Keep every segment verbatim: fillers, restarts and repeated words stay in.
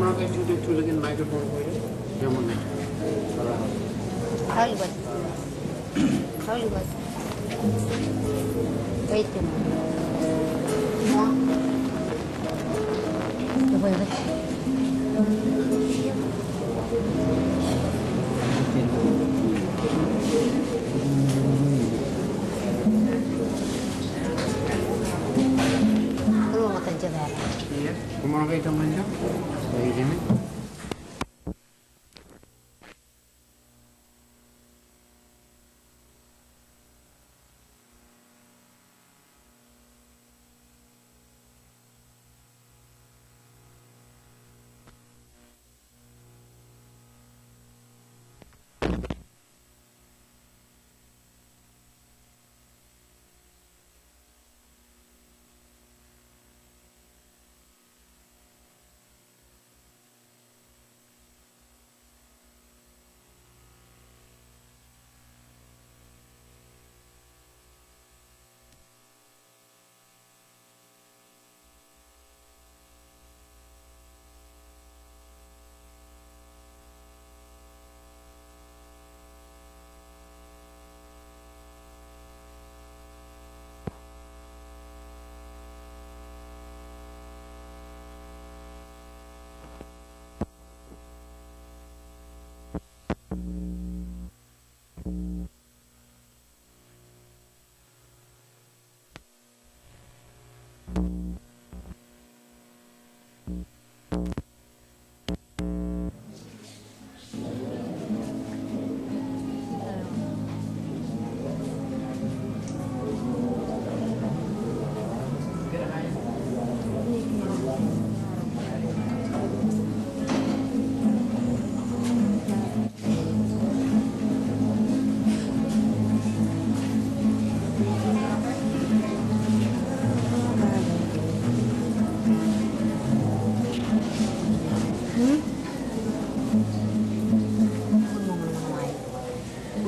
Microphone ko. Aolep. Aolep. Wait a minute.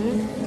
Yes.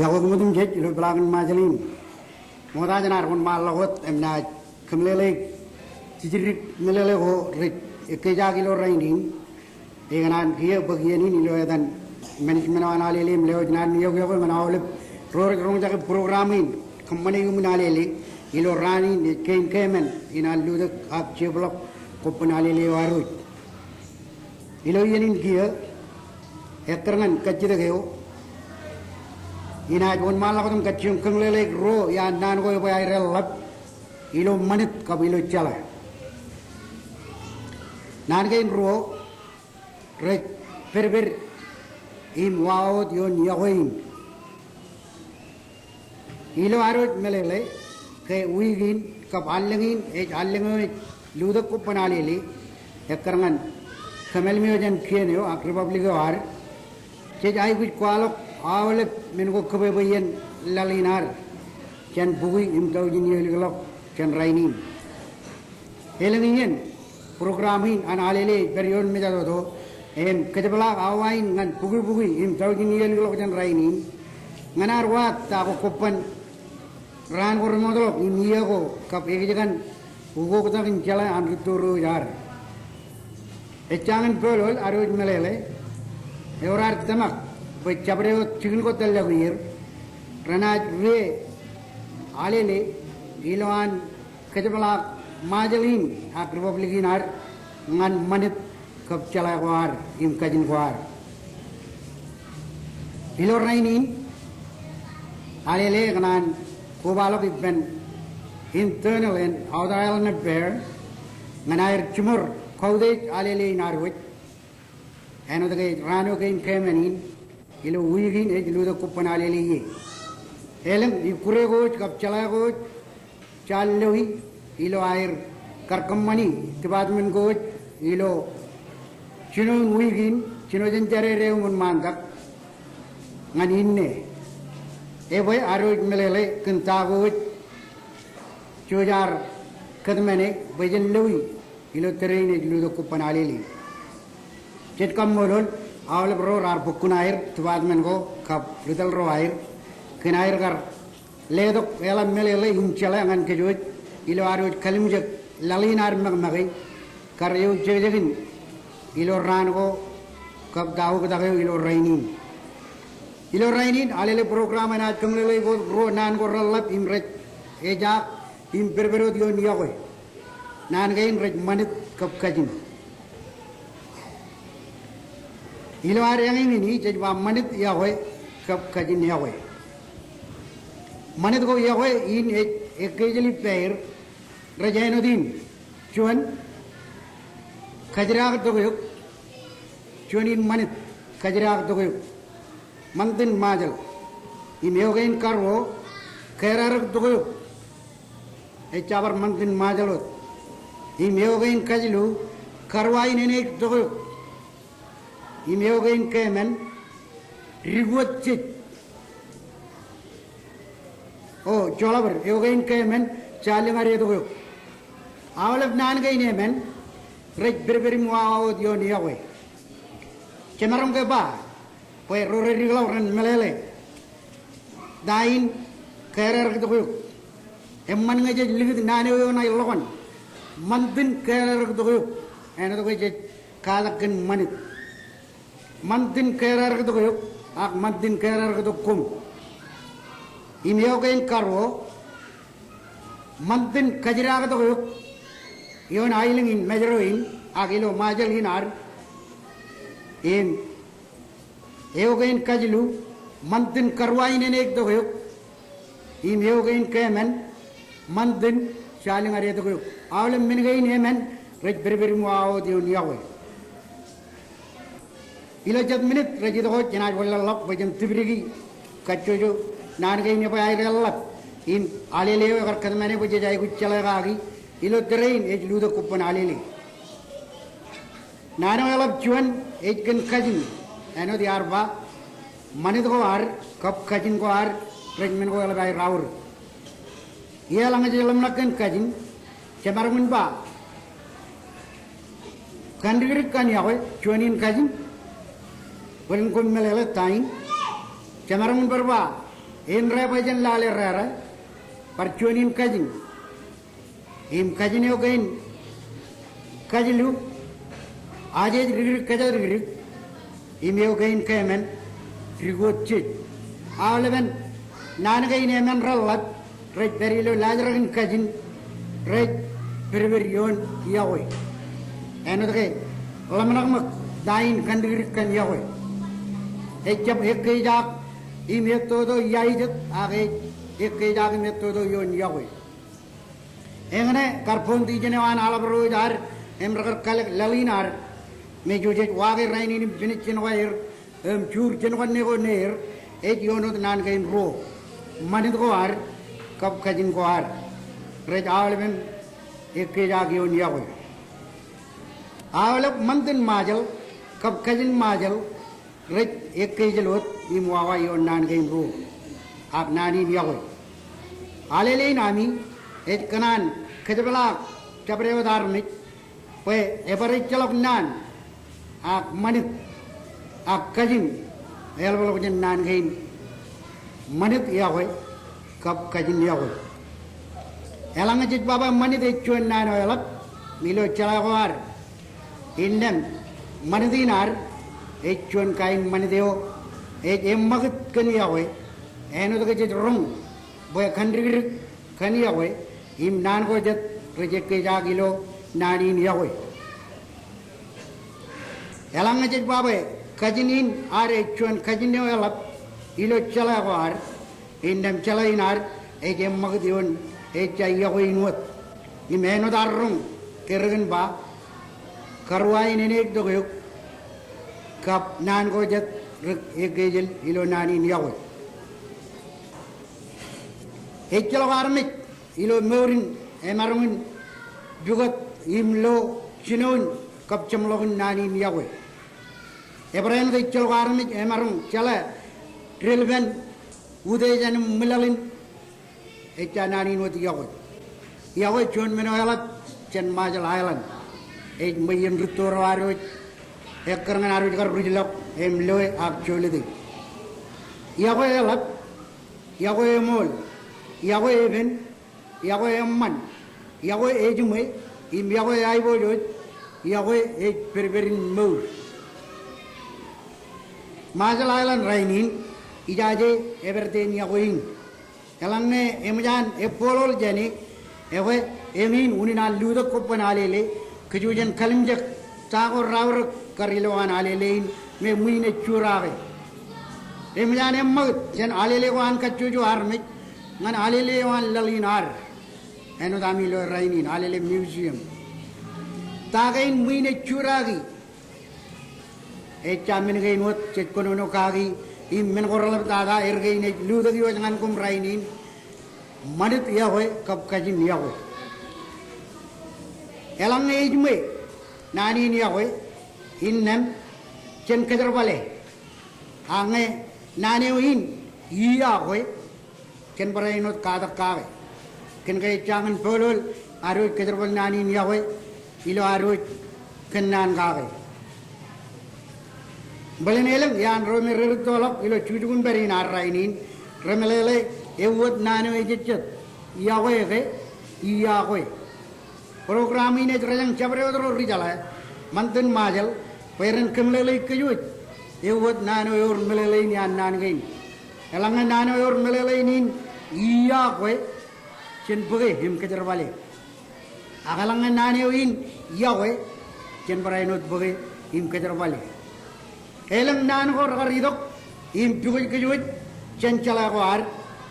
Iọkwe koṃ otemjej ilo peḷaakin Ṃajeḷ in. Ṃokta jān ad wōnṃaanḷọk wōt im naaj kōmeḷeḷeik jidikdik meḷeḷe ko rej ekkejaak ilo rainin. Ikōṇaan kiiō bōk iien in ilo etan management eo an Alele im lewōj naan in iọkwe ñan aolep ro rej roñjake program in kōṃṃane iuṃwin Alele ilo raan in ej kein keemān in an lutōk ak jepḷọk kobban Alele eo ad wōj. Ilo iien in kiiō, ekkar ñan kajjitōk eo, inaaj wōnṃaanḷọk wōt im kajjioñ kōmeḷeḷeik ruo iaan naan ko ebwe aer eḷḷap ilo ṃanit kab ilo jeḷā. Naan kein ruo rej pedped im wawa wōt ioon iọkwe in. Ilo ad wōj meḷeḷe ke wiik in kab allōñ in ej allōñ eo ej lutōk kobban Alele, ekkar ñan kōmālim eo jān kien eo ak republic eo ad, jej aikuj kwaḷọk aolep men ko kōbwebwe iien laḷ in ad jān bukwi im taujin iiōlikḷọk jān rainin. Elōñ iien program in an Alele ej pād ioon mejatoto im kōjepḷaak awa in ñan bukwi bukwi im taujin iiōlikḷọk jān rainin. Ñan ad wa ta ko kobban raan ko remootḷọk im iiō ko kab ekjkan ukoktak in jeḷā an rūtto ro wōj ad. Ejjañin pālool ad wōj meḷeḷe, ewōr ad tōmak bwe jabdewōt jikin ko tōllọk ier renaaj wia Alele ilo an kōjepḷaak Ṃajeḷ in ak republic in ad ñan ṃanit kab jeḷā ko ad im kajin ko ad. Ilo rainin, Alele ekōṇaan kobaḷọk ippān internal and outer island affair ñan aer jiṃor kautiej Alele in ad wōj. Āinwōt ke ej raan eo kein keemān in ilo wiik in ej lutōk kobban Alele ie. Elōñ ikkure ko wōj kab jeḷā ko wōj jaar loi ilo aer kar kōṃṃani department ko wōj ilo jinoin wiik in, jino jān jade deō im wōnṃaantak ñan inne. Ebwe ad wōj meḷeḷe kōn ta ko wōj jej ar kōtmāne bwe jen loi ilo tōre in ej lutōk kobban Alele. Jej kaṃṃoolol aolep ro raar bōk kuṇaer, department ko kab ri tōl ro aer, kōn aer kar letok eḷap meḷeḷe im jeḷā ñan kōj wōj ilo ad wōj kalimjek laḷ in ad ṃakṃake kar eujekjekin ilo raan ko kab ta oktak eo ilo rainin. Ilo rainin, Alele program enaaj kōmeḷeḷeik wōt ruo naan ko reḷḷap im rej ejaak im pedped wōt ioon iọkwe. Naan kein rej ṃanit kab kajin. Ilo ad eñin in jej ba ṃanit iọkwe kab kajin iọkwe. Ṃanit ko iọkwe in ej ekkejel ippāer rej āinwōt in, juon, kajeraaktok eok, juon in ṃanit, kajeraaktok eok. Ṃantin Ṃajeḷ. Im eo kein karuo, kaereroktok eok. Ej jab bar ṃantin Ṃajeḷ wōt. Im eo kein kajilu, karuwainenektok eok. Im eo kein keemān, dikwottej. O, joḷọk bōd, eo kein keemān, jallōñ adetok eok. Aolep naan kein emān, rej pedped im wawa wōt ioon iọkwe. Jemaroñ ke ba, bwe ro redikḷọk ren meḷeḷe. Ta in kaereroktok eok. Eṃṃan ñe jej likūt naan eo eoon ḷọkwan. Ṃantin kaereroktok eok. Āinwōt ke jej katak kōn ṃanit. Ṃantin kaereroktok eok, ak ṃantin kaereroktok koṃ. Im eo kein karuo, ṃantin kajeraaktok eok, ioon aelōñ in Mājro in, ak ilo Ṃajeḷ in ad. Im eo kein kajilu, ṃantin karuwainenektok eok. Im eo kein keemān, ṃantin jallōñ adetok eok. Aolep men kein emān, rej pedped im wawa wōt ioon iọkwe. Ilo jet minit, rej itok wōt, jenaaj wanlaḷḷọk, bwe jen tipdiki, kajjojo, naan kein ebwe aer eḷḷap, im Alele eo ekar kōtmāne bwe jej aikuj jeḷā kaki, ilo tōre in ej lutōk kobban Alele. Naan eo eḷap juon ej kōn kajin, āinwōt iar ba, ṃanit ko ad, kab kajin ko ad, rej men ko eḷap aer aorōk. Ie eḷaññe jej ḷōmṇak kōn kajin, jemaroñ in ba, kandikdik kaṇ iọkwe, juon in kajin, bōlen koṃ meḷeḷe ta in, jemaroñ in bar ba, Indeeo bwe jen lale rere bar juon in kajin. Im kajin eo kein kajiluk, ajej rikrik kōjatdikdik, im eo kein keemān dik wōt jej. Aolepen naan kein emān reḷap rej pād ilo laajrak in kajin rej pedped ioon yokwe. Āinwōt ke ḷōmṇak ṃōk ta in kandikdik kōn yokwe. Ejjab ekkejaak im ettoto iaijot ak ej ekkejaak im ettoto ioon yokwe. Eñṇe kar foundation eo an aḷap ro ej ad im rekar kalōk laḷ in ad, me jej wake rainin im pinej jenowa er im jur jenowa ṇe ko ṇe er, ej ioon wōt naan kein ruo, ṃanit ko ad kab kajin ko ad rej aolepen ekkejaak ioon yokwe. Aolep ṃantin Ṃajeḷ kab kajin Ṃajeḷ rej ekkejel wōt im wawa ioon naan kein ruo ak naan in yokwe. Alele in ami ej kōṇaan kōjepḷaak jabdewōt armej bwe ebar ejjeḷọk naan ak ṃanit ak kajin eḷapḷọk jān naan kein ṃanit yokwe kab kajin yokwe. Eḷaññe jej ba bwe ṃanit ej juon naan eo eḷap ilo jeḷā ko ad, innām ṃanit in ad ej juon kain ṃanit eo ej eṃṃakūt kōn yokwe, āinwōt ke jej roñ bwe kandikdik kōn yokwe im naan ko jet rej ekkejaak ilo naan in yokwe. Eḷaññe jej ba bwe kajin in ad ej juon kajin eo eḷap ilo jeḷā ko ad, innām jeḷā in ad ej eṃṃakūt ioon ejja yokwe in wōt. Im āinwōt ad roñ ke ri kōn ba, karuwaineneik tok eok kab naan ko jet rej ekkejel ilo naan in yokwe. Ejjeḷọk armej ilo mour in emaroñ in pukot im lo jinoin kab jeṃḷọkin naan in yokwe. Ebar āinwōt ejjeḷọk armej emaroñ jeḷā deḷpen utiej āne ṃwilaḷ in ejja naan in wōt yokwe. Yokwe juon men eo eḷap jān Marshall Island. Ej ṃweien rūtto ro ad wōj ekkar ñan ad wōj kar ruj ḷọk im loe ak jolōte. Yokwe eḷap, yokwe eṃool, yokwe epen, yokwe eṃṃan, yokwe ejiṃwe, im yokwe aiboojoj, yokwe ej pedped in mour. Marshall Island rainin ijaje epād teen yokwe in. Eḷaññe eṃōj an ebboḷoḷ jāne, ekwe eñin unin an lutōk kobban alele, kōj jen kalimjek ta ko raorōk kar ilowaan alele in me ṃwiin ej juraake. Eṃōj an eṃṃakūt jān alele ko an kajjojo armej ñan alele eo an laḷ in ad. Āinwōt ami loe rainin, alele museum. Ta kein ṃwiin ej juraaki. Ejja men kein wōt jej kōnono kaki im men ko reḷaptata er kein ej lutōk iwōj ñan koṃ rainin, ṃanit yokwe kab kajin yokwe. Eḷaññe ejiṃwe naan in yokwe, innām jen kōjerbale. Ak ñe naan eo in iọkwe, jen barāinwōt katak kake. Kōn ke ejjañin bōlbōl ad wōj kōjerbal naan in yokwe ilo ad wōj kōnnaan kake. Bōlen elōñ iaan ro me rerūttoḷọk ilo jukjuk im pād in ad rainin, remeḷeḷe ewōt naan eo ejejjet, iọkwe ke iọkwe. Program in ej rōjañ jabdewōt ro ri jeḷā ṃantin Ṃajeḷ bwe ren kōmeḷeḷeik kōj wōj ewōt naan eo ewōr meḷeḷein iaan naan kein. Eḷaññe naan eo ewōr meḷeḷein in iọkwe, jen bōke im kōjerbale. Ak eḷaññe naan eo in yokwe, jen barāinwōt bōke im kōjerbale. Elōñ naan ko rekar itok im pukot kōj wōj jān jeḷā ko ad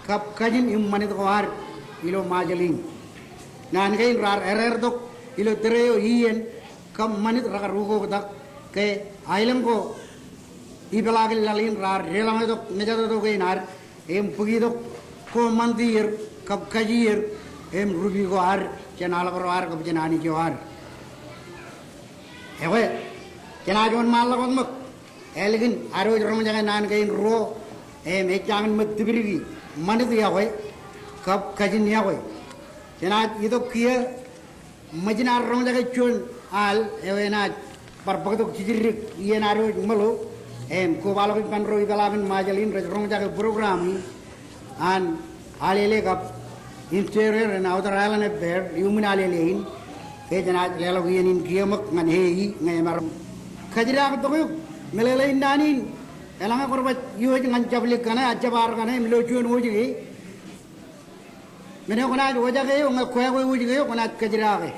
kab kajin im ṃanit ko ad ilo Ṃajeḷ in. Naan kein raar erertok ilo tōre eo iien kab ṃanit rekar ukoktak ke aelōñ ko ipeḷaakin laḷ in raar deḷọñetok mejatoto kein ad im bōkitok ko ṃantier kab kajier im rupi ko ad jān aḷap ro ad kab jān anij eo ad. Ekwe, jenaaj wōnṃaanḷọk wōt ṃōk ālikin ad wōj roñjake naan kein ruo im ejjañin ṃōk tipdiki, ṃanit yokwe kab kajin yokwe. Jenaaj itok kiiō ṃōjin ad roñjake juon al eo enaaj bar bōktok jijiddik iien ad wōj ṃōḷo im kobaḷọk ippān ro ipeḷaakin Ṃajeḷ in rej roñjake program in. an Ālele kab interior and outer island affairs, iuṃwin Ālele in, ke jenaaj leḷọk iien in kiiō ṃōk ñan e ñe emaroñ. Kōjdaaktok eok, meḷeḷein naan in, eḷaññe kwō bar iwōj ñan jablik kaṇe, ak jab ar kaṇe, im lo juon wōjke, men eo kwōnaaj wōjake eo, ñe kwe kwe wōjke eo, kwōnaaj kōjdaake.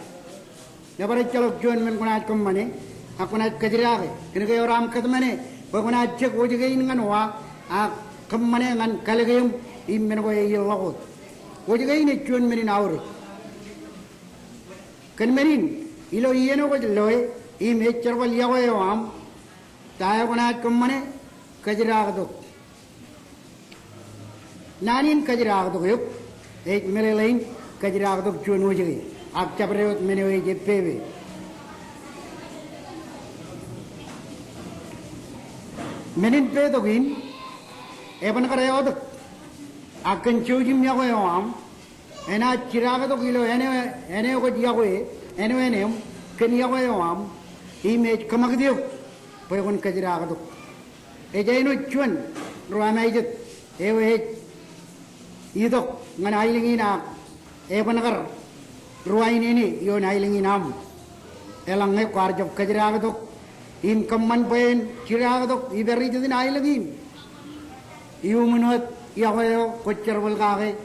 Ebar ejjeḷọk juon men kwōnaaj kōṃṃane, ak kwōnaaj kōjdaake. Kōnke ewōr aṃ kōtmāne bwe kwōnaaj jek wōjke in ñan wa, ak kōṃṃane ñan kalōke eṃ im men ko eilọk wōt. Wōjke in ej juon men in aorōk. Kōn men in, ilo iien eo kwōj loe, im ej jerbal yokwe eo aṃ, ta eo kwōnaaj kōṃṃane? Kōjdaaktok. Naan in kōjdaaktok eok, ej meḷeḷein kōjdaaktok juon wōjke, ak jabdewōt men eo ej ebbepe. Men in petok in, eban kar eotok, ak kōn jouj im yokwe eo aṃ, enaaj jidaaktok ilo āne, āne eo kwōj yokwe, āne eo eṇ eṃ, kōn yokwe eo aṃ, im ej kōṃakūt eok bwe kwōn kōjdaaktok. Ej āinwōt juon ruwamāejet eo ej itok ñan aelōñ in ak eban kar ruwain āne ioon aelōñ in aṃ. Eḷaññe kwaar jab kōjdaaktok im kōṃṃan bwe en jidaaktok iparijet in aelōñ in, iuṃwin wōt yokwe eo kwōj jerbal kake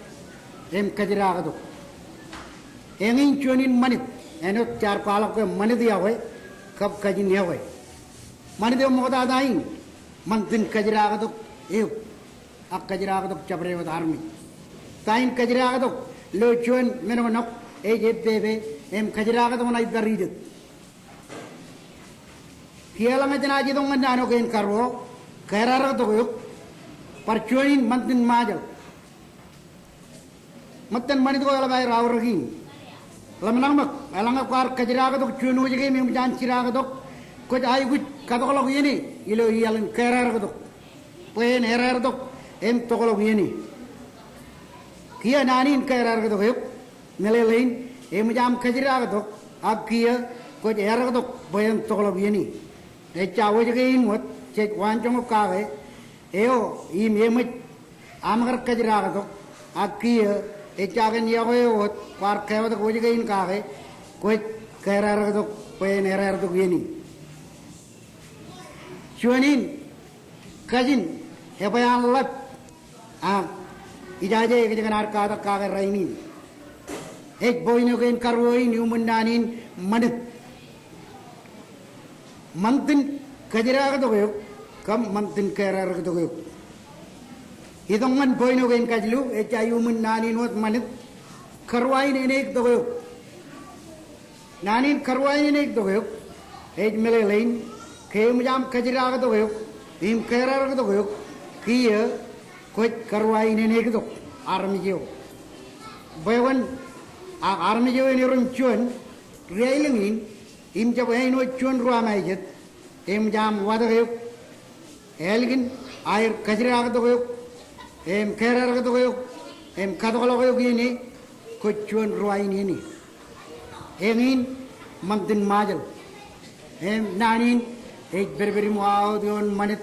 im kōjdaaktok. Eñin juon in ṃanit, āinwōt jaar kwaḷọk ke ṃanit yokwe kab kajin yokwe. Ṃanit eo ṃoktata in, ṃantin kōjdaaktok eok, ak kōjdaaktok jabdewōt armej. Ta in kōjdaaktok lo juon men ko ṇok ej ebbepe im kōjdaaktok ṇa iparijet. Kiiō eḷaññe jenaaj itok ñan naan eo kein karuo, kōrāraktok eok, bar juon in ṃantin Ṃajeḷ. Ṃōttan ṃanit ko eḷap aer aorōk in. Ḷōmṇak ṃōk, eḷaññe kwaar kōjdaaktok juon wōjke im eṃōj an jidaaktok, kwōj aikuj katokḷọk iien e ilo iaḷ in kōrāraktok, bwe en erāraktok im tokḷọk iien e. Kiiō naan in kōrāraktok eok, meḷeḷein eṃōj aṃ kōjdaaktok, ak kiiō kwōj erāraktok bwe en tokḷọk iien e. Ejja wōjke in wōt jej waanjoñak kake eo im eṃōj aṃ kar kōjdaaktok, ak kiiō ejja kōn yokwe eo wōt kwaar kōwōtok wōjke in kake, kwōj kōrāraktok bwe en erāraktok iien e. Juon in, kajin, ebwe an ḷap, ak ijaje ekōjkan ad katak kake rainin. Ej point eo kein karuo in iuṃwin naan in ṃanit. Ṃantin kōjdaaktok eok, kab ṃantin kōrāraktok eok. Itok ñan point eo kein kajlu, ejja iuṃwin naan in wōt ṃanit, karuwainenektok eok. Naan in karuwainenektok eok, ej meḷeḷein, ke eṃōj aṃ kōjdaaktok eok, im kōrāraktok eok, kiiō kwōj karuwainenektok armej eo. Bwe kwōn, ak armej eo en erom juon ri-aelōñ in, im jab āinwōt juon ruwamāejet, eṃōj aṃ watōk eok, ālikin aer kōjdaaktok eok, im kōrāraktok eok, im katokḷọk eok iien e, kwōj juon ruwainene. Eñin ṃantin Ṃajeḷ. Im naan in ej pedped im wāwōt ioon ṃanit,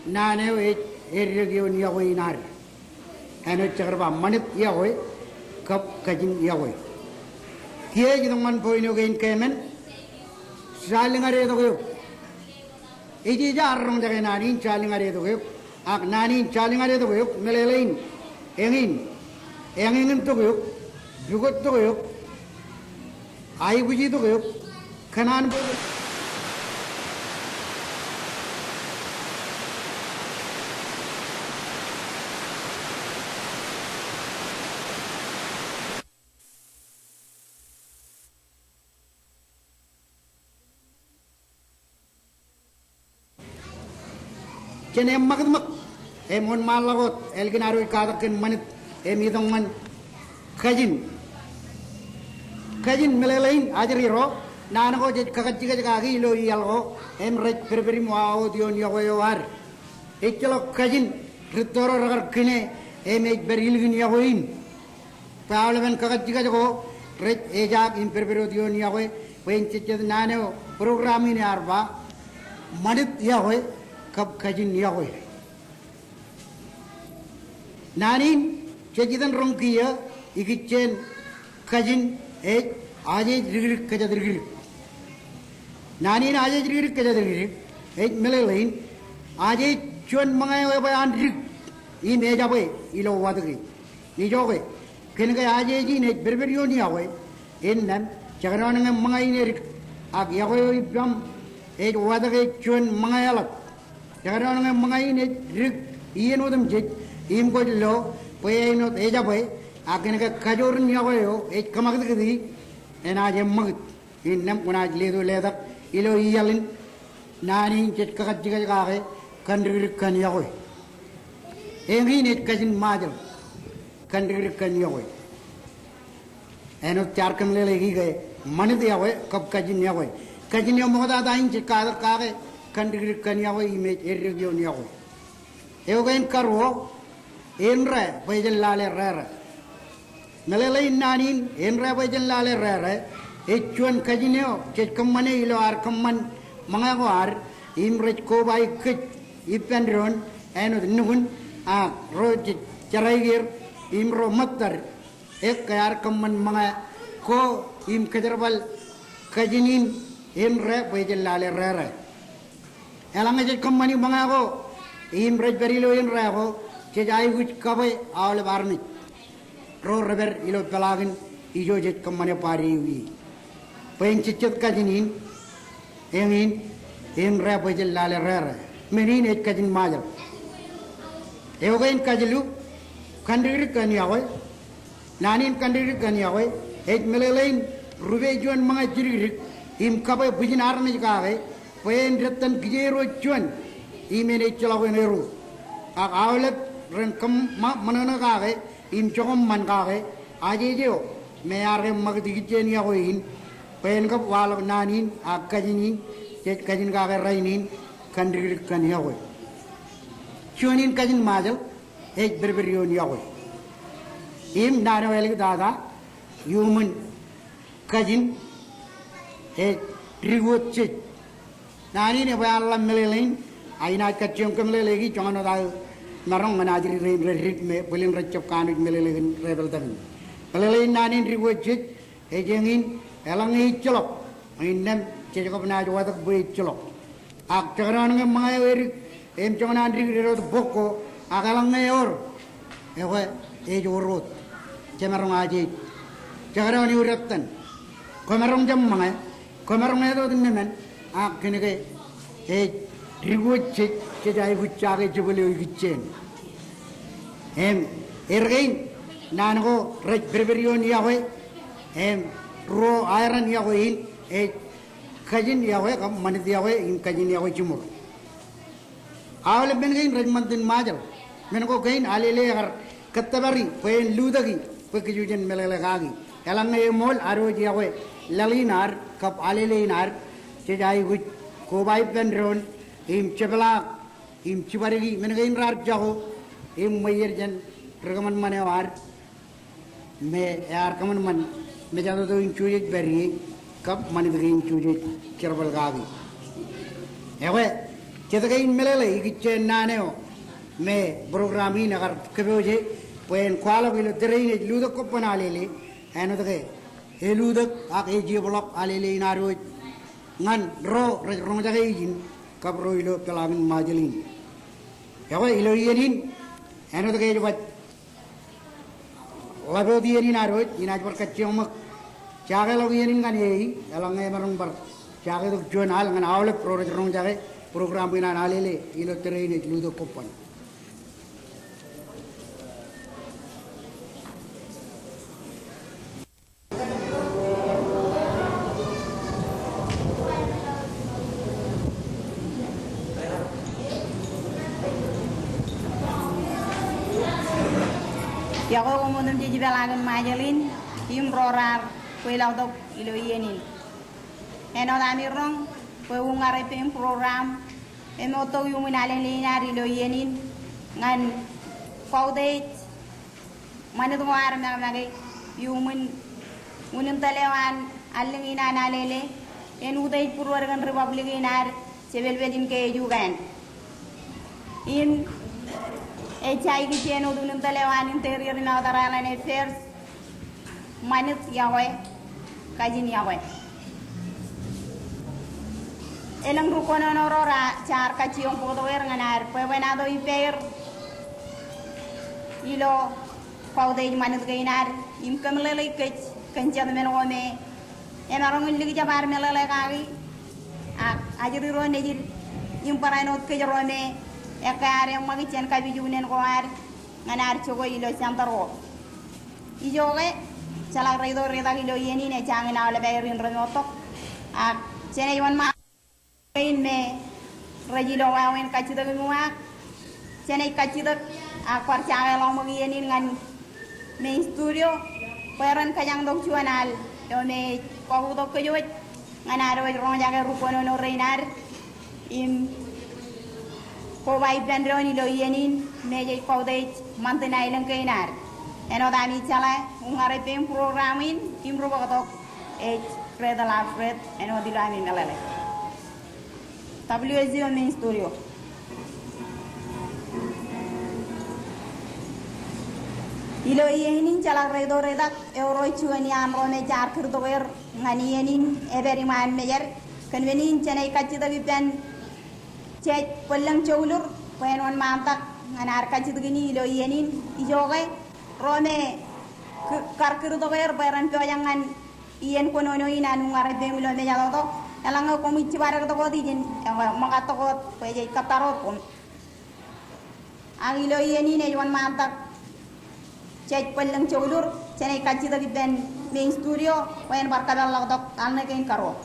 naan eo ej eddek ioon yokwe in ad. Āinwōt jekdọọn ba ṃanit yokwe kab kajin yokwe. Kiiō ej itok ñan point eo kein keemān, jilñadetok eok. Ej ej arro roñjake naan in jilñadetok eok. Ak naan in jilñadetok eok, meḷeḷein. Eñin, eñeñintok eok, pukottok eok, aikujitok eok, kōn an bwe Jen eṃṃakūt ṃōk im wōnṃaanḷọk wōt ālikin ad wōj katak kōn ṃanit im itok ñan kajin. Kajin meḷeḷein ajri ro, naan ko jej kakajjikaj kaki ilo iaḷ ko im rej pedped im wāwōt ioon yokwe eo ad. Ejjeḷọk kajin rūtto ro rekar kine im ej pād ilikin yokwe in. Bwe aolepen kakajjikaj ko rej ejaak im pedped wōt ioon yokwe, bwe en jejjet naan eo program in ear ba, ṃanit yokwe kab kajin yokwe. Naan in Jej itōn roñ kiiō ikijjien kajin ej ajej dikdik kōjatdikdik. Naan in ajej dikdik kōjatdikdik ej meḷeḷein ajej juon ṃōñā eo ebwe an dik im ejabwe ilo watōke. Ijoke, kōnke ajej in ej pedped ioon yokwe, innām jekdọọn ñe ṃōñā in edik ak yokwe eo ippaṃ ej watōke juon ṃōñā eḷap. Jekdọọn ñe ṃōñā in ej dik iien otemjej im kwōj lo bwe āinwōt ejabwe, ak kōnke kajoor in yokwe eo ej kōṃakūtkūt, enaaj eṃṃakūt. Innām kwōnaaj leto letak ilo iaḷ in naan in jej kakajjikaj kake kandikdik kōn yokwe. Eñin ej kajin Ṃajeḷ, kandikdik kōn yokwe. Āinwōt jaar kōmeḷeḷeiki ke ṃanit yokwe kab kajin yokwe. Kajin eo ṃoktata in jej katak kake kandikdik kōn yokwe im ej eddek ioon yokwe. Eo kein karuo, inra bwe jen lale rere. Meḷeḷein naan in, inra bwe jen lale rere, ej juon kajin eo jej kōṃṃane ilo ad kōṃṃan ṃōñā ko ad, im rej koba kōj ippān doon, āinwōt nukun, ak ro jej jeraikier, im ro ṃōttad, Ekkā ad kōṃṃan ṃōñā ko im kōjerbal kajin in inra bwe jen lale rere. Eḷaññe jej kōṃṃani ṃōñā ko im rej pād ilo inra ko, jej aikuj kabwe aolep armej ro rej pād ilo peḷaakin ijo jej kōṃṃane party eo ie. Bwe en jejjet kajin in, eñin, inra bwe jen lale rere. Men in ej kajin Ṃajeḷ. Eo kein kajilu, kandikdik kōn yokwe. Naan in kandikdik kōn yokwe ej meḷeḷein rupe juon ṃōñā jidikdik im kabwe bwijin armej kake bwe en dettan kijeerwōj juon im en ejjeḷọk en ero. Ak aolep ren kōṃṃa-, ṃōṇōṇō kake im joñan ṃan kake, ajej eo me ear ke ṃakūt ikijjien yokwe in, bwe en kab waḷọk naan in ak kajin in jej kajin kake rainin, kandikdik kōn yokwe. Juon in kajin Ṃajeḷ ej pedped ioon yokwe. Im naan eo āliktata iuṃwin kajin ej dik wōt jej. Naan in ebwe an ḷap meḷeḷein, ak inaaj kajjioñ kōmeḷeḷeiki joñan wōt aō maroñ ñan ajri rein rej dik me bwilin rej jab kanooj meḷeḷe kōn rej pāltakin. Meḷeḷein naan in dik wōt jej, ej eñin, eḷaññe ejjeḷọk, innām jej kab naaj watōk bwe ejjeḷọk. Ak jekdọọn ñe ṃōñā eo edik im joñan an dik dedeḷọk bok ko, ak eḷaññe ewōr, ekwe ej wōr wōt. Jemaroñ ajej. Jekdọọn eor ettan. Kwōmaroñ jab ṃōñā, kwōmaroñ āinwōt nōṃan, ak kōnke ej dik wōt jej, jej aikuj jake jebōl eo ikijjien. Im erkein naan ko rej pedped ioon yokwe, im ruo aeran yokwe in ej kajin yokwe kab ṃanit yokwe im kajin yokwe jiṃor. Aolep men kein rej ṃantin Ṃajeḷ. Men ko kein alele ekar kōttōpari bwe en lutōki bwe kōj jen meḷeḷe kaki. Eḷaññe eṃool ad wōj yokwe laḷ in ad kab alele in ad, jej aikuj koba ippān doon im jepḷaak im jibadiki men kein raar jako im ṃweier jān ri kōṃanṃan eo ad me ear kōṃanṃan mejatoto in jujej pād ie kab ṃanit kein jujej jerbal kaki. Ekwe, jet kein meḷeḷe ikijjien naan eo me program in ekar kōpooje bwe en kwaḷọk ilo tōre in ej lutōk kobban alele, āinwōt ke elutōk ak ejeepḷọk alele in ad wōj ñan ro rej roñjake ijin kab ro ilo peḷaakin Ṃajeḷ in. Ekwe ilo iien in, āinwōt ke ej baj ḷap wōt iien in ad wōj, inaaj bar kajjioñ ṃōk jakeḷọk iien in ñan e, eḷaññe emaroñ bar jaketok juon al ñan aolep ro rej roñjake program in an alele ilo tōre in ej lutōk kobban. Iọkwe koṃ otemjej ipeḷaakin Ṃajeḷ in im ro raar kweilọktok ilo iien in. Āinwōt ami roñ bwe uññar eppeim program eṃoottok iuṃwin alele in ad ilo iien in ñan kautiej ṃanit ko ad make make iuṃwin unin tōl eo an allōñ in an alele en utiej būruod kōn republic in ad jepelpejin ke ej ukean. Im Ej jaik ijin āinwōt unin tōl eo an Interior im Outer Island Affairs, ṃanit iọkwe, kajin iọkwe. Elōñ ri kōnono ro raar kajjioñ bōktok er ñan ad bwebwenato ippāer ilo kautiej ṃanit kein ad im kōmeḷeḷeik kōj kōn jet men ko me emaroñ in likjab ad meḷeḷe kaki, ak ajri ro nejid im barāinwōt kōj ro me ekkā ad eṃṃaki jān kapijuknen ko ad ñan ad jokwe ilo center ko. Ijoke, jeḷā rej itok rej itak ilo iien in ej jañin aolep aer in remoottok, ak jenaaj wōnṃaan kein me rej ilo wāween kajjitōk im uwaak, jenaaj kajjitōk ak bar jakeḷọk ṃōk iien in ñan main studio bwe ren kōjañtok juon al eo me ej kwōkūtok kōj wōj ñan ad wōj roñjake ri kōnono rein ad im koba ippān doon ilo iien in me jej kautiej ṃantin aelōñ kein ad. Āinwōt ami jeḷā, uññār eppeim program in im ri bōktok ej Fred Alfred, āinwōt ilo ami meḷeḷe. W S U main studio. Ilo iien in jeḷā rej itok rej itak, eorooj juon iaan ro me jaar kūrtok er ñan iien in epād iṃaan mejād. Kōn men in jenaaj kajjitōk ippān Jej Bōllōñ Joulur bwe en wōnṃaantak ñan ad kajjitōk in ilo iien in. Ijoke, ro me k- kar kūrtok er bwe ren pojak ñan iien kōnono in an uññār eppeim ilo mejatoto, eḷaññe koṃij jibadektok wōt ijin, ekwe ṃōkajtok wōt bwe jej kōttar wōt koṃ. Ak ilo iien in ej wōnṃaantak Jej Bōllōñ Joulur, jenaaj kajjitōk ippān main studio bwe en bar kōpeḷḷọktok al ṇe kein karuo.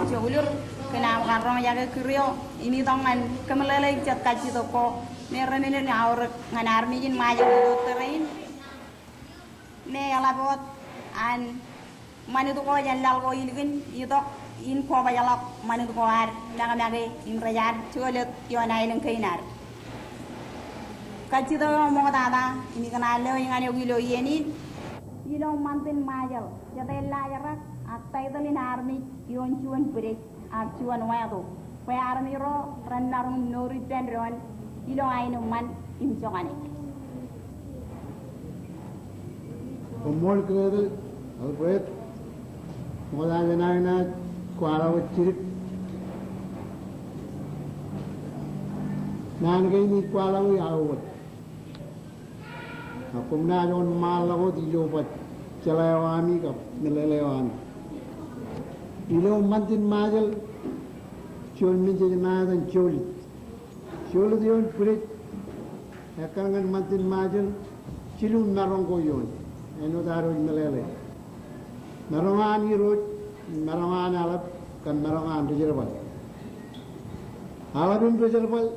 Joulur, kōn aṃ kar roñjake kūr eo im itok ñan kōmeḷeḷeik jet kajjitōk ko me remened in aorōk ñan armej in Ṃajeḷ ilo tōre in me eḷap wōt an ṃanit ko jān laḷ ko ilikin itok in kobajḷọk ṃanit ko ad make make im rej ad jolōt ioon aelōñ kein ad. Kajjitōk eo ṃoktata im ikōṇaan lewōj ñan eok ilo iien in, ilo ṃantin Ṃajeḷ, jet ellaajrak ak taitōl in armej ioon juon bwidej ak juon wāto bwe armej ro ren maroñ in mour ippān doon ilo aenōṃṃan im jokane. Koṃṃool Gretel Alfred, ṃokta jān aō naaj kwaḷọk wōt jidik. Naan kein ij kwaḷọk eo aō wōt. Ak koṃ naaj wōnṃaanḷọk wōt ilo bar jeḷā eo ami kab meḷeḷe eo ami. Ilo ṃantin Ṃajeḷ, juon men jej ṇa etan Jolōt. Jolōt ioon bwidej ekkar ñan ṃantin Ṃajeḷ, jilu maroñ ko ioon, āinwōt ad wōj meḷeḷe. Maroñ an Irooj, maroñ an Aḷap, kab maroñ an Ri-jerbal. Aḷap im Ri-jerbal,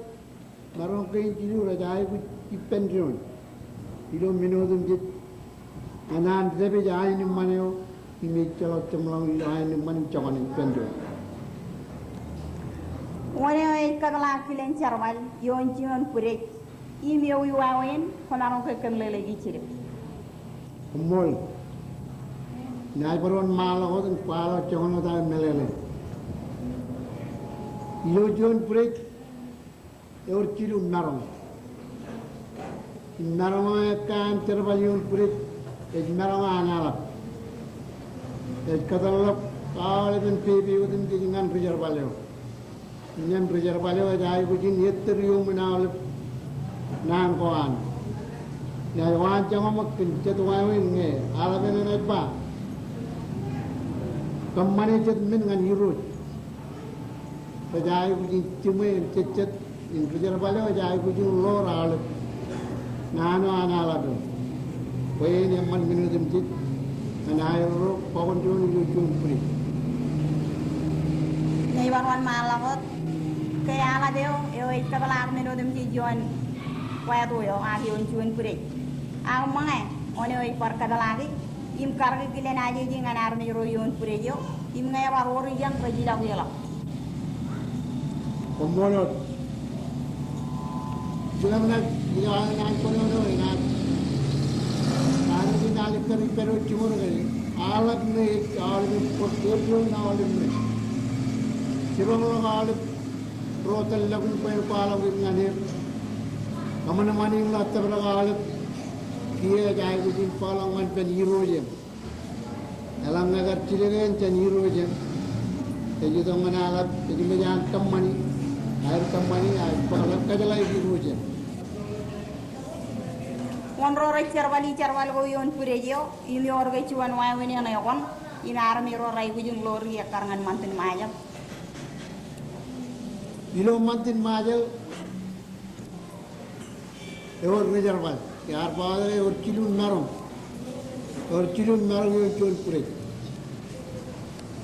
maroñ kein jilu rej aikuj ippān doon ilo men otemjej ñan an dāpij aenōṃṃan eo im ejjeḷọk jeṃḷọkin ilo aenōṃṃan im jokane ippān doon. Wōn eo ej kōpeḷaak kilen jerbal ioon juon bwidej im ewi wāween, kwōmaroñ ke kōmeḷeḷeik jidik. Koṃṃool. Naaj bar wōnṃaanḷọk wōt im kwaḷọk joñan wōt aō meḷeḷe. Ilo juon bwidej ewōr jilu maroñ. Im maroñ eo ekkā an jerbal ioon bwidej ej maroñ an Aḷap. Ej kōtōrḷọk aolepen pepe otemjej ñan Ri-jerbal eo. Innām Ri-jerbal eo ej aikuj in ettōr iuṃwin aolep naan ko an. Inaaj waanjoñak ṃōk kōn jet wāween ñe Aḷap eṇ enaaj ba, kōṃṃane jet men ñan Irooj. Rej aikuj in jiṃwe im jejjet, im Ri-jerbal eo ej aikuj in ḷoor aolep naan eo an Aḷap eo bwe en eṃṃan men otemjej ñan aerro bọkun doon ilo juon bwidej. Inaaj bar wōnṃaanḷọk wōt ke Aḷap eo, eo ej kōpeḷaak men otemjej ioon wāto eo ak ioon juon bwidej. Ak ṃōñā, wōn eo ej bar kōpeḷaaki im karōk kilen ajeje ñan armej ro ioon bwidej eo, im ñe ebar orijeṇ rej ilọk ieḷọk. Koṃṃool wōt. Ilōñḷọk, ilọk aō naan kōnono enaaj, naan eo enaaj kar ippān wōt jiṃor ke aḷap ṇe ej aolepen, ej aolepen aolep ṇe. Jipañḷọk aolep ro tōllọkin bwe en kwaḷọk im ñan er. Kōṃanṃani im ḷak tōprak aolep kiiō ej aikuj in kwaḷọk ñan ippān irooj eṇ. Eḷaññe kar jilkintok jān irooj eṇ, ej itok ñan aḷap, ej mej an kōṃṃani, aer kōṃṃani, aer kwaḷọk kōjeḷāik irooj eṇ. Wōn ro rej jerbal, jerbal ko ioon bwidej eo, im ewōr ke juon wāween eṇ ekōṇ, im armej ro raikuj in ḷoor ekkar ñan ṃantin Ṃajeḷ. Ilo ṃantin Ṃajeḷ, ewōr ri jerbal. Iar ba wōt ke ewōr jilu maroñ. Ewōr jilu maroñ ioon juon bwidej.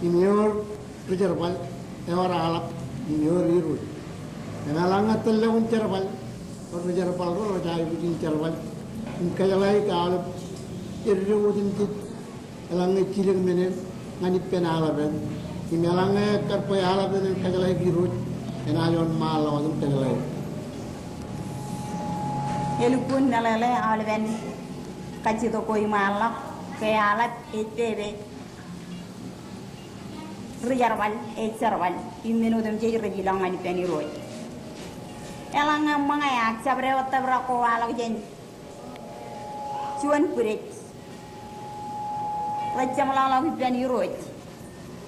Im ewōr ri jerbal, ewōr aḷap, im ewōr irooj. Im eḷaññe tōllọkin jerbal, ewōr ri jerbal ro rej aikuj in jerbal im kōjeḷāik aolep eddo wōt im jej eḷaññe jilkintok men eṇ ñan ippān aḷap eṇ. Im eḷaññe kar bwe aḷap eṇ en kōjeḷāik irooj, enaaj wōnṃaanḷọk wōt im kōjeḷāik. Elukkuun meḷeḷe aolepen kajjitōk ko iṃaanḷọk ke aḷap ej pepe, ri jerbal ej jerbal, im men otemjej rej ilọk ñan ippān irooj. Eḷaññe ṃōñā ak jabdewōt tōprak ko waḷọk jān juon bwidej, rej jeṃḷọkḷọk ippān irooj.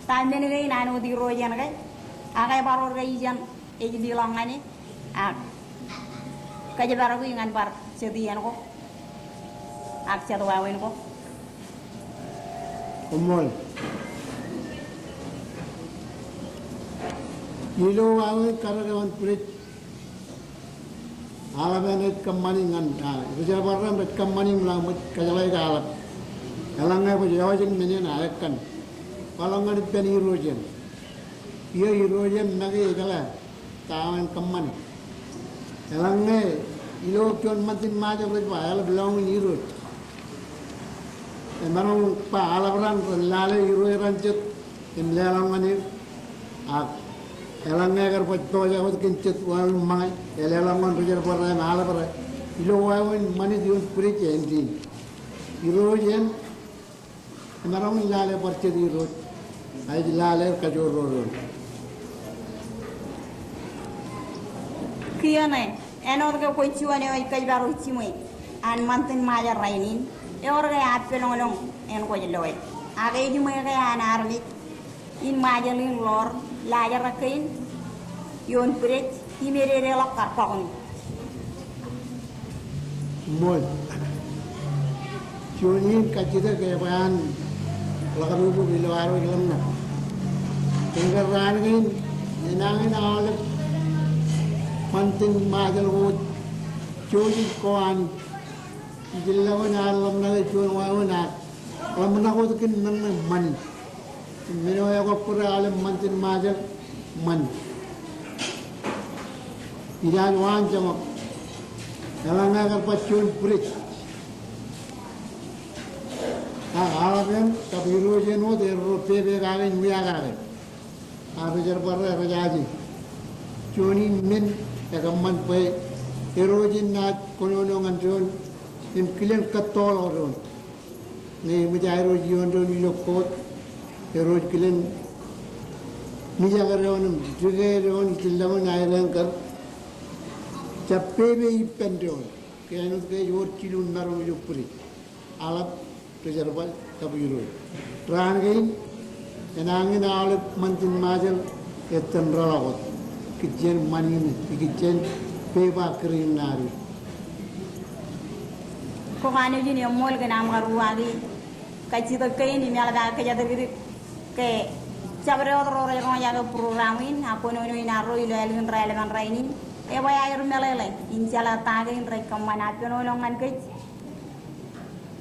Ta men kein an wōt irooj eṇ ke? Ak ebar wōr ke ijeṇ ej leḷọk ñan e, ak kōjparok e ñan bar jet iien ko, ak jet wāween ko. Koṃṃool. Ilo wāween karōk eo an bwidej, aḷap eṇ ej kōṃṃani ñan, a, ri jerbal rein rej kōṃṃani im ḷak ṃōj kōjeḷāik aḷap. Eḷaññe kwōj ewōj men eṇ aō ekkan, kwaḷọk ñan ippān irooj eṇ. Kiiō irooj eṇ make ejeḷā ta eo en kōṃṃani. Eḷaññe ilo juon ṃantin Ṃajeḷ rej ba eḷap lọñiin irooj, emaroñ ba aḷap raṇ ren lale irooj raṇ jet im leḷọk ñan er. Ak eḷaññe kar baj pojak wōt kōn jet wāween ṃōñā, eleḷọk ñan ri jerbal rein aḷap ro ilo wāween ṃanit ioon bwidej eo āindein. Irooj eṇ emaroñ in lale bar jet irooj, a ej lale kajoor ro doon. Kiiō ṇe, āinwōt ke kwōj juon eo ej kōjparok jiṃwe an ṃantin Ṃajeḷ rainin, ewōr ke aō pāloñloñ eṇ kwōj loe. Ak ejiṃwe ke an armej in Ṃajeḷ in ḷoor laajrak kein ioon bwidej im ededeḷọk kar kọkoṇ. Ṃool. Juon in kajjitōk ke ebwe an ḷak ipukpuk ilo ad wōj ḷōmṇak. Kōnke raan kein enañin aolep ṃantin Ṃajeḷ ko wōj jouj im ko Anij. Ij lọk in ad ḷōmṇake juon wāween ad ḷōmṇak wōt kōn men ṇe ṃani. Men eo ekwe bōd aolep ṃantin Ṃajeḷ ṃani. Ijaaj waan jeṃḷọk. Eḷaññe kar baj juon bwidej, ak aḷap eṇ kab irooj eṇ wōt erro pepe kake im wia kake. Ak ri jerbal ro rej aje. Juon in men ekōṃṃan bwe irooj in naaj kōnono ñan doon im kilen kōttoḷọk doon. Ñe eṃōj aer wōj ioon doon ilo court, er wōj kilen mijak doon im dike doon ijellọkin aer eṇ kar jab pepe ippān doon. Ke āinwōt ke ej wōr jilu maroñ ilo bwidej. Aḷap, ri jerbal kab irooj. Raan kein enañin aolep ṃantin Ṃajeḷ ettōn rōḷọk wōt. Ikijjien ṃani ṇe, ikijjien pepa kūr in ad. Kōn an ijin eṃṃool kōn aṃ karuwaaki kajjitōk kein im eḷap aō kōjatdikdik ke jabdewōt ro rej roñjake program in ak kōnono in arro ilo ālikin raelepen rainin. Ebwe aer meḷeḷe in jeḷā ta kein rej kōṃṃan aō pāloñloñ ñan kōj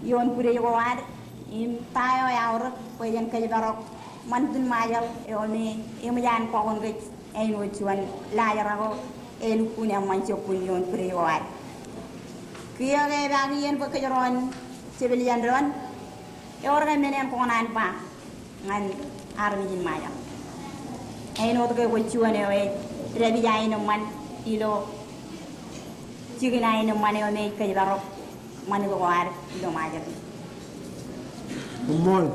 ioon bwidej ko ad im ta eo eaorōk bwe jen kōjparok ṃantin Ṃajeḷ eo me eṃōj an kọkoṇ kōj āinwōt juon laajrak eo elukkuun eṃṃan jokkun ioon bwidej ko ad. Kiiō ke epaak iien bwe kōjro en jepel jān doon, ewōr ke men eṇ kwō kōṇaan ba ñan armej in Ṃajeḷ? Āinwōt ke kwōj juon eo ej dāpij aenōṃṃan ilo jikin aenōṃṃan eo me ej kōjparok ṃanit ko ad ilo Ṃajeḷ. Koṃṃool.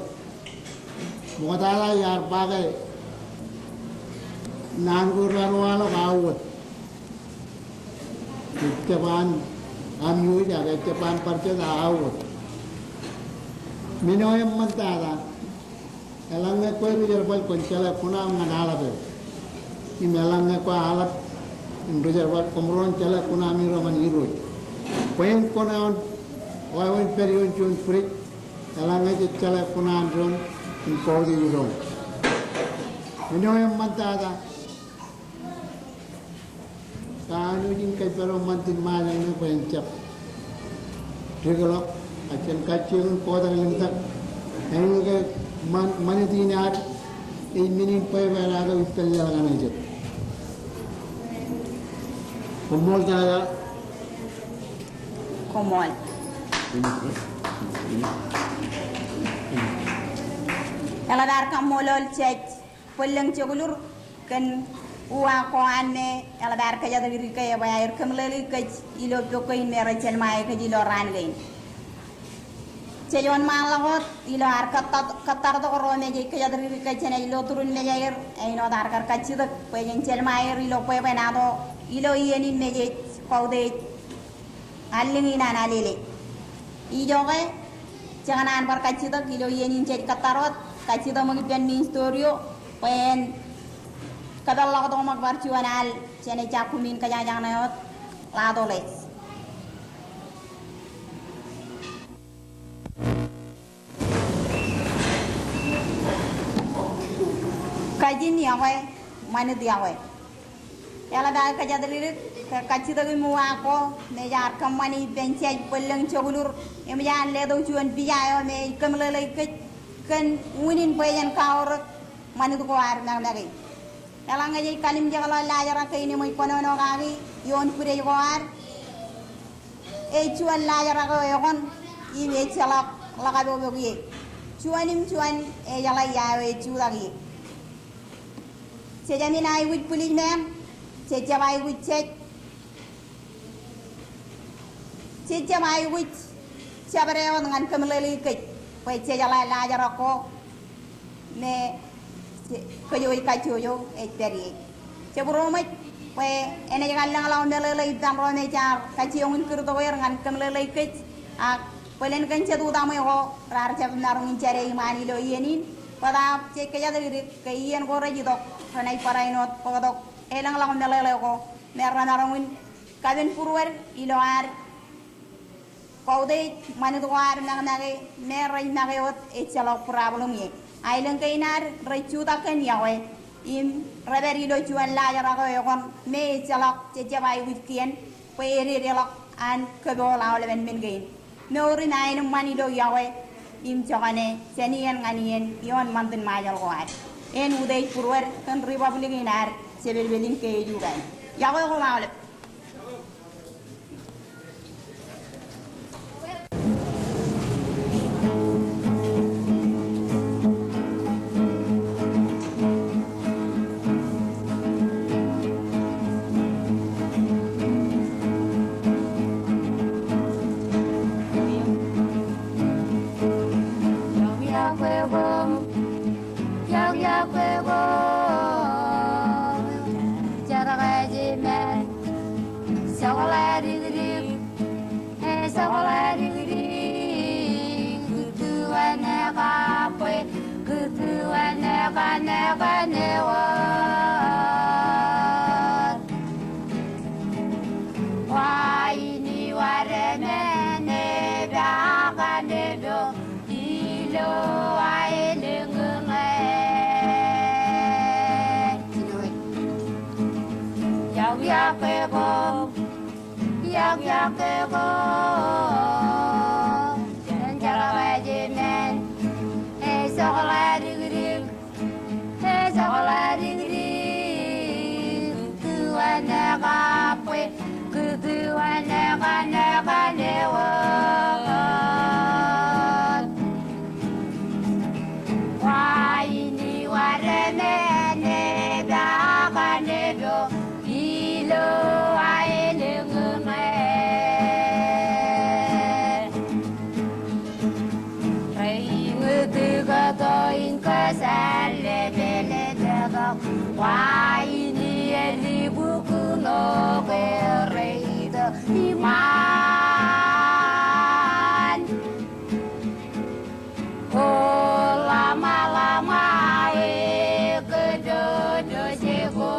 Ṃoktata iar ba ke naan ko raar waḷọk aō wōt. Ejjab an amiooj ak ejjab an bar jet, aō wōt. Men eo eṃṃantata, eḷaññe kwe ri jerbal kwōn jeḷā kuṇaṃ ñan aḷap eo. Im eḷaññe kwe aḷap im ri jerbal, koṃro en jeḷā kuṇaṃ iroñ ñan Irooj. Kwe en kuṇaon, wāween pād ioon juon bwidej, eḷaññe jej jeḷā kuṇaan doon im kautiej doon. Men eo eṃṃantata, kanooj in kōjparok ṃanit in Ṃajeḷ ṇe bwe en jab dikḷọk, ak jen kajjioñ in kotak limtak. Āinwōt ke ṃan, ṃanit in ad ej men in bwebwenato im pād ḷọk ñan jet. Koṃṃool tata. Koṃṃool. Eḷap ad kaṃṃoolol jej bōk lōñ jokḷọk kōn uwaak ko an me eḷap ad kōjatdikdik ke ebwe aer kōmeḷeḷeik kōj ilo pok kein me rej jelṃae kōj ilo raan kein. Jej wōnṃaanḷọk wōt ilo ad kōttar, kōttartok ro me jej kōjatdikdik kōj jenaaj lo turin mejaer, āinwōt ad kar kajjitōk bwe jen jelṃae er ilo bwebwenato ilo iien in me jej kautiej allōñ in an Alele. Ijoke, jekōṇaan bar kajjitōk ilo iien in jej kōttar wōt, kajjitōk ṃōk ippān Minister eo bwe en kōpeḷḷọk tok ṃōk bar juon al jenaaj jakkumin kōjañjañ ṇe wōt, Latoles. Kajin iọkwe, ṃanit iọkwe. Eḷap aō kōjatdikdik ke kajjitōk im uwaak ko me jaar kōṃṃani ippān jej bōk lōñ jokḷọk im jaar letok juon pija eo me ej kōmeḷeḷeik kōj kōn unin bwe jen kaorōk ṃanit ko ad make make. Eḷaññe jej kalimjekḷọk laajrak kein eṃōj kōnono kaki ioon bwidej ko ad, ej juon laajrak eo ekōn im ejjeḷọk ḷōkapopo ie. Juon im juon ejeḷā ia eo ej jutak ie. Jej jāmin aikuj buliej men, jej jab aikuj jej. Jej jab aikuj jabdewōt ñan kōmeḷeḷeik kōj bwe jejeḷā laajrak ko me kōj eo ej kajjojo ej pād ie. Jabdewōt bwe enaaj kar lōñḷọk meḷeḷe ippaṃ ro me jaar kajjioñ in kūrtok er ñan kōmeḷeḷeik kōj, ak bōlen kōn jet utaṃwe ko raar jab maroñ in jade iṃaan ilo iien in, bōtaab jej kōjatdikdik ke iien ko rej itok renaaj barāinwōt bōktok elōñḷọk meḷeḷe ko me remaroñ in kapen būruod ilo ad kautiej ṃanit ko ad make make me rej make wōt ejjeḷọk problem ie. Aelōñ kein ad rej jutak kōn iọkwe im rej pād ilo juon laajrak eo ekōn me ejjeḷọk jej jab aikuj kien bwe ededeḷọk an kōpool aolepen men kein. Mour im aenōṃṃan ilo iọkwe im jokane jān iien ñan iien ioon ṃantin Ṃajeḷ ko ad. En utiej būruod kōn Republic in ad jepelpel in ke ej ukain. Iọkwe koṃ aolep. Yokwe ko, yokwe ko, jerkejimān, jokḷā dikdik, e jokḷā dikdik, kūtuon e kabwe, kūtuon e kanekane wōt. Wa in iwōj men e ba kane do ilo aelōñ e. Yokwe ko, yokwe ko, jān jerkejimān, e jokḷā dikdik, e jokḷā dikdik, kūtuon e kabwe, kūtuon e kanekane wōt. Wa in iwōj men e ba kane do ilo aelōñ e. Sale bele betok wa ini elibukno kerei to iman. O lama lama e kedodo seko.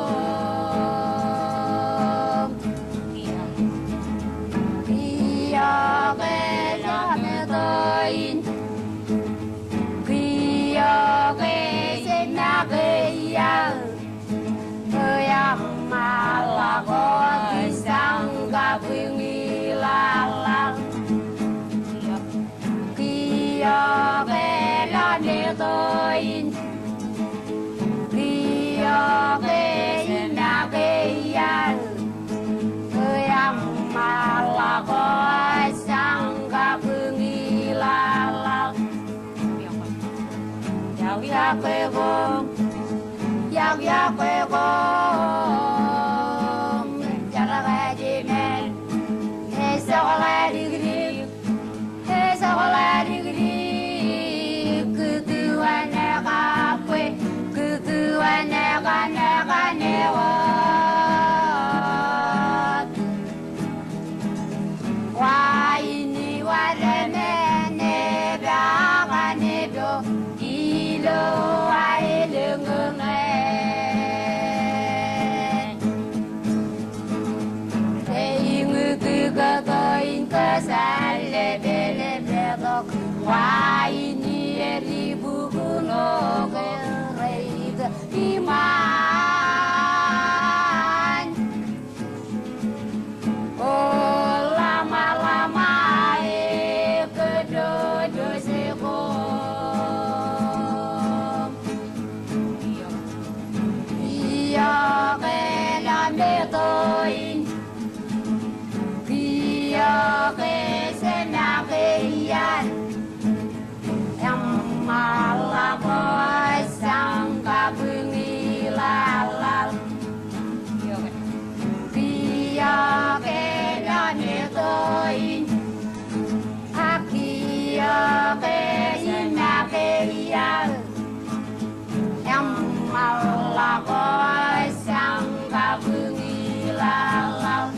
Kiiō ke lọmeto in. Kiiō ke sema ke iar. Eaṃ ṃaḷa ko ej sañ kabwiñi ḷaḷḷaḷ. Kiiō ke lọmeto in. Kiiō ke sema ke iar. Eaṃ ṃaḷa ko ej sañ kabwiñi ḷaḷḷaḷ. Yak yak kwe koṃ. Yak yak kwe koṃ. Jar ke jimen. Esoḷe dikdik. Esoḷe dikdik. Kūtuon e kabwe. Kūtuon e kanekane wōt. Wa ini wa remen e ba kane do ilo wa elōñ e. Eñin kōto in kōsale bele betok wa ini elibukno kerei to iman. O lama lama e kedodo seko. Kiiō ke lọmeto in. Kiiō ke sema ke iar. Eaṃ ṃaḷa ko ej sañ kabwiñi ḷaḷḷaḷ. Kiiō ke lọmeto in. Ak kiiō ke sema ke iar. Eaṃ ṃaḷa ko ej sañ kabwiñi ḷaḷḷaḷ.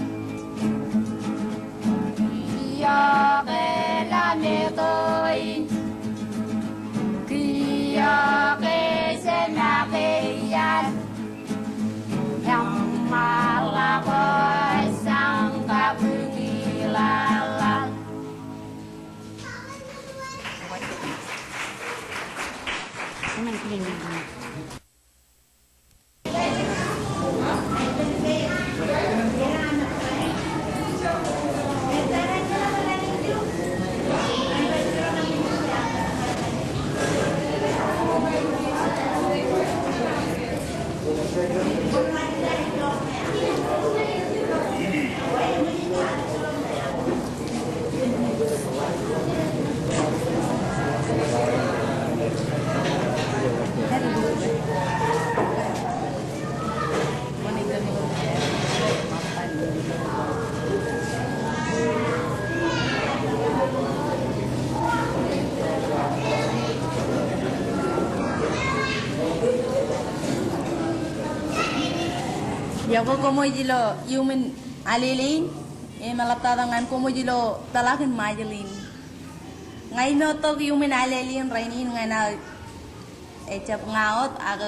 Kiiō ke lọmeto in. Kiiō ke sema ke iar. Eaṃ ṃaḷa ko ej sañ kabwiñi ḷaḷḷaḷ. Iọkwe koṃij ilo iuṃwin alele in, im eḷaptata ñan koṃij ilo peḷaakin Ṃajeḷ in. Ña ij tok iuṃwin alele in rainin ñan aō ejjab ña wōt ak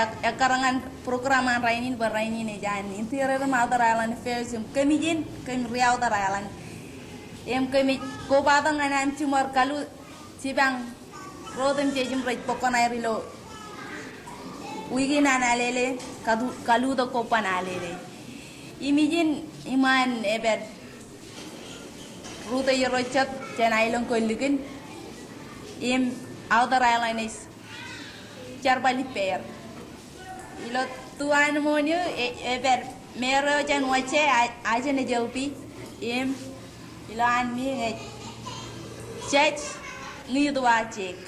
ek, ekkar ñan program an rainin bwe rainin ej an Interior im Outer Island Affairs im kōmij in, kōm ri Outer Island. Im kōmij kobatok ñan aṃ jiṃor kalu jipañ ro otemjej im rej bōk kōṇaer ilo wiik in an alele, kalu, kalu tok kobban alele. Im ijin iṃaan epād Ruo ro jet jān aelōñ ko likin im Outer Island ej jerbal ippāer. Ilo tuanmon eo e, epād Mary eo jān Wajje, a, ajin ej L P, im ilo anmiiñ ej Judge Ṇitua Jake.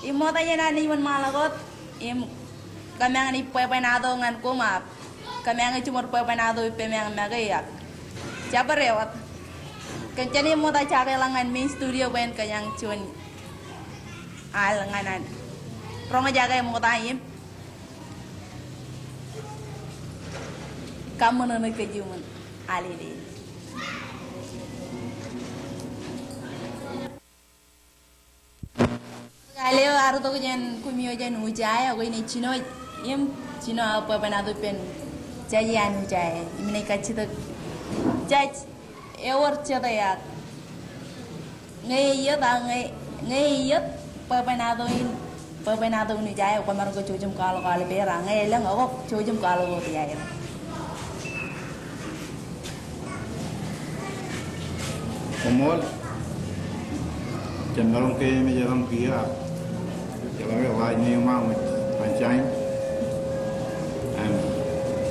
Im ṃokta jān an iwōn ṃaḷọk wōt, im kōmeañ naaj bwebwenato ñan koṃ ak kōmeañ jiṃor bwebwenato ippāmeañ make ak jabdewōt. Kōn jān in ṃokta jadeḷọk ñan main studio bwe en kōjeañ juon al ñan an roñjake ṃokta im kaṃṃōṇōṇō kōj iuṃwin alele in. Al eo ear itok jān kumi eo jān Ujae, ekwe ine jino im jino bwebwenato ippān judge an Ujae im inaaj kajjitōk judge ewōr jete ak ñe iiet, ak ñe, ñe iiet bwebwenato in, bwebwenato in Ujae, kwōmaroñ ke jouj im kwaḷọk aolepāer, ak ñe elōñ, ekwe jouj im kwaḷọk wōt iaer. Koṃṃool. Jemaroñ ke eṃōj eḷap kiiō, jeḷā ke last name eo aṃ wōj Sunshine. Im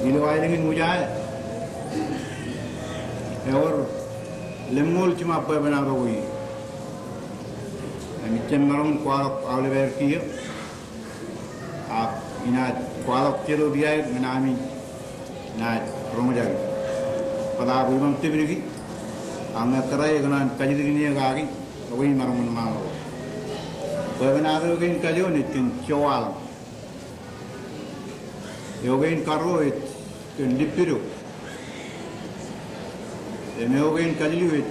ilo aelōñ in Ujae, ewōr lemñoul jiṃa bwebwenato ko. Im jemaroñ kwaḷọk aolepāer kiiō. Ak inaaj kwaḷọk jete wōt iaer ñan ami naaj roñjake. Bōtaab ibaṃ tipdiki, ak ñe kōrā ekōṇaan kajjitōkin eō kaki, ekwe imaroñ wōnṃaanḷọk. Bwebwenato eo kein kajoon ej kōn Jowaḷọk. Eo kein karuo ej kōn Lippido. Im eo kein kajilu ej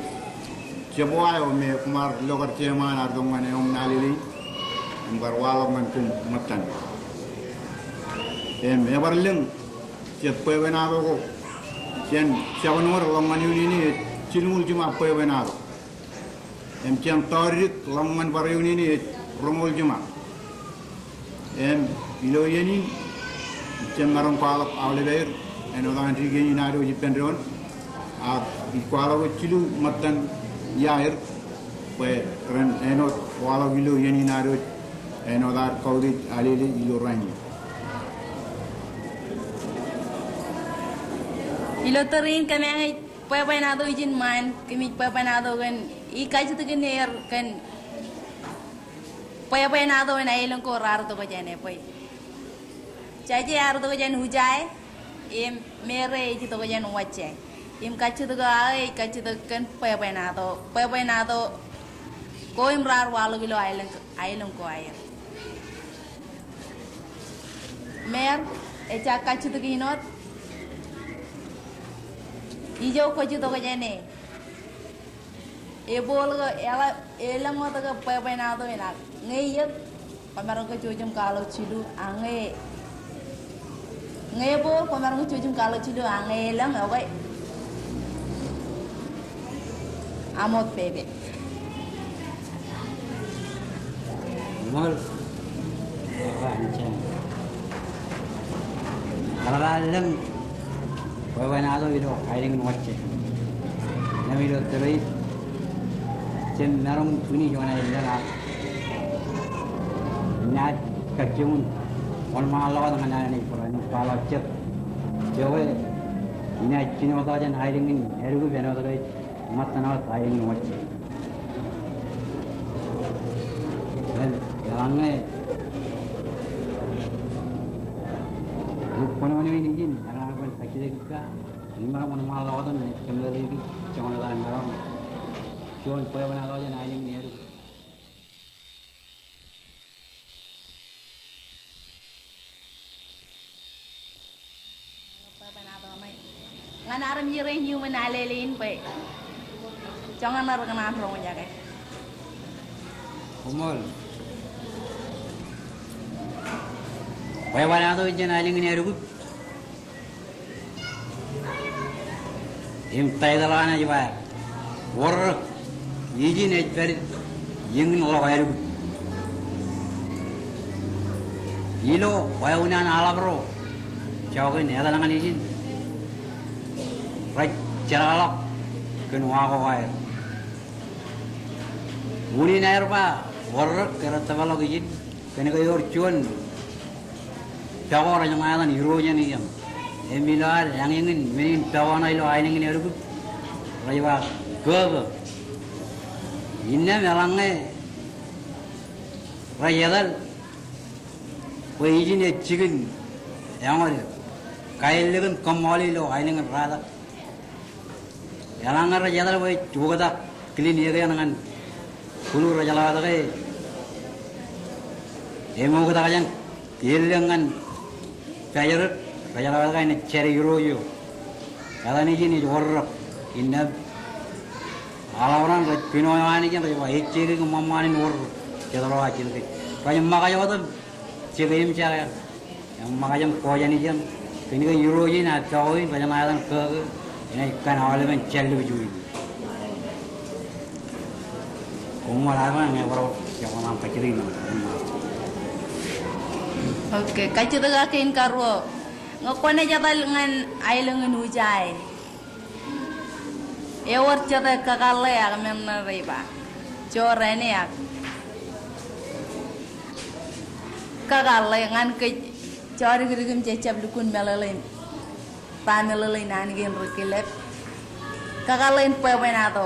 Jebua eo me kwōmaar lokar jeṃaan ad itok ñan eoṃ in alele in im bar waḷọk ñan koṃ ṃōttan. Im ebar lōñ jet bwebwenato ko jān jabōn wōr ḷọk ñan iunin ej jilñuul jiṃa bwebwenato. Im jān tọọr dik ḷọk ñan bar iunin ej roñoul jiṃa. Im ilo iien in, jemaroñ kwaḷọk aolepāer āinwōt an dik iien in ad wōj ippān doon, ak ij kwaḷọk wōt jilu ṃōttan iaer bwe ren āinwōt waḷọk ilo iien in ad wōj āinwōt ad kautiej alele ilo rainin. Ilo tōre in kōmeañ ej bwebwenato ijin ṃaan, kōmij bwebwenato kōn, ij kajjitōkin er kōn bwebwenato in aelōñ ko raar itok jāne bwe judge eo ear itok jān Ujae, im mayor eo ej itok jān Wōjjae. Im kajjitōk eo aō ej kajjitōk kōn bwebwenato, bwebwenato ko im raar waḷọk ilo aelōñ, aelōñ ko aer. Mayor, ejja kajjitōk in wōt. Ijo kwōj itok jāne. Ebooḷ ke eḷap, elōñ wōt ke bwebwenato in ak ñe iiet, kwōmaroñ ke jouj im kwaḷọk jilu, ak ñe, ñe ebooḷ, kwōmaroñ ke jouj im kwaḷọk jilu, ak ñe elōñ, ekwe aṃ wōt pepe. Ṃool. Bar lōñ bwebwenato ilo aelōñ in Wōjjae. Im ilo tōre in, jemaroñ tuni juon aelōñ ak inaaj kajjioñ wōnṃaanḷọk wōt ñan alen ej bōran im kwaḷọk jet. Jokwe, inaaj jino tok jān aelōñ in Edukip āinwōt ke ṃōttan wōt aelōñ in Wōjjae. Eḷaññe eḷap kōnono in ijin, eḷaññe kwōn kajjitōk ippa, imaroñ wōnṃaanḷọk wōt im ej kōmeḷeḷeiki joñan wōt an maroñ juon bwebwenato jān aelōñ in Edukip. Ñan armej rein iuṃwin alele in bwe joñan eo rekōṇaan roñjake. Koṃṃool. Bwebwenato in jān aelōñ in Edukip. Im taitōḷ eo an ej ba, Wōrrōk, ijin ej pād iien in ḷọk Edukip. Ilo wāween an aḷap ro, jokwe, etal ñan ijin rej jeḷāḷọk kōn wa ko aer. Unin aer ba, Wōrrōk, ke rej tōpar ḷọk ijin kōn ke ewōr juon pako rej ṇa etan Irooj eṇ ijeṇ. Im ilo ad eñeñin men in pako ṇa ilo aelōñ in Edukip, rej ba kōkō. Innām eḷaññe rej etal bwe ijin ej jikin eñoul, kaellikin kōṃṃool ilo aelōñ in Ratak. Eḷaññe rej etal bwe ej oktak kilin eke eṇ ñan bulu rejeḷā wōt ke Eṃooktak jān elōñ ñan Pājrōd, Pājrōd kain ej jade Irooj eo. Etan ijin ej orrōk, innām aḷaoraan rej pinono eo an ijin rej ba ejjeḷọk im ṃōṃaan in orrōk, jet ro ajjin kōj. Rej ṃōkaj wōt im jekwe im jekwe. Im ṃōkaj im ko jān ijin. Kōnke Irooj in ak pako in rej ṇa etan kōkō, enaaj kōn aolepen jān lōb juon. Koṃṃool aō ñe bar jekwe ṃaan kajjitōk in. Okay, kajjitōk ak kein karuo. Ñe kwōnaaj etal ñan aelōñ in Ujae, ewōr jete kakōḷḷe ak men ṇe rej ba joor āne ak kakōḷḷe ñan kōj jodikdik im jejjab lukkuun meḷeḷe in ba meḷeḷe in Anij in ri kilep. Kakōḷḷe in bwebwenato,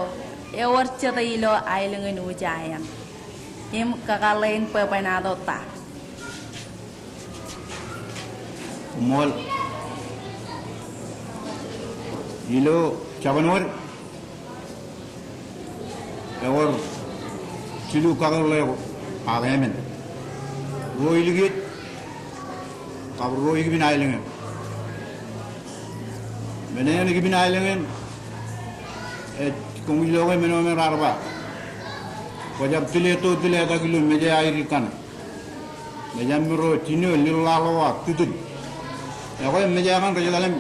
ewōr jete ilo aelōñ in Ujae eṇ. Im kakōḷḷe in bwebwenato ta? Koṃṃool. Ilo jabōn wōd, ewōr jilu kakōḷḷe ko, ak emān. Ruo ilikied, kab ruo ikipin aelōñ eṇ. Men eṇ ikipin aelōñ eṇ, ej koṃij lo ke men eo me raar ba, kwōjab tile to tile etak ilo meje aer ikkan. Mejaṃ ro jino, lilḷaḷo ak tūtūl. Ekwe meje kaṇ rej etal im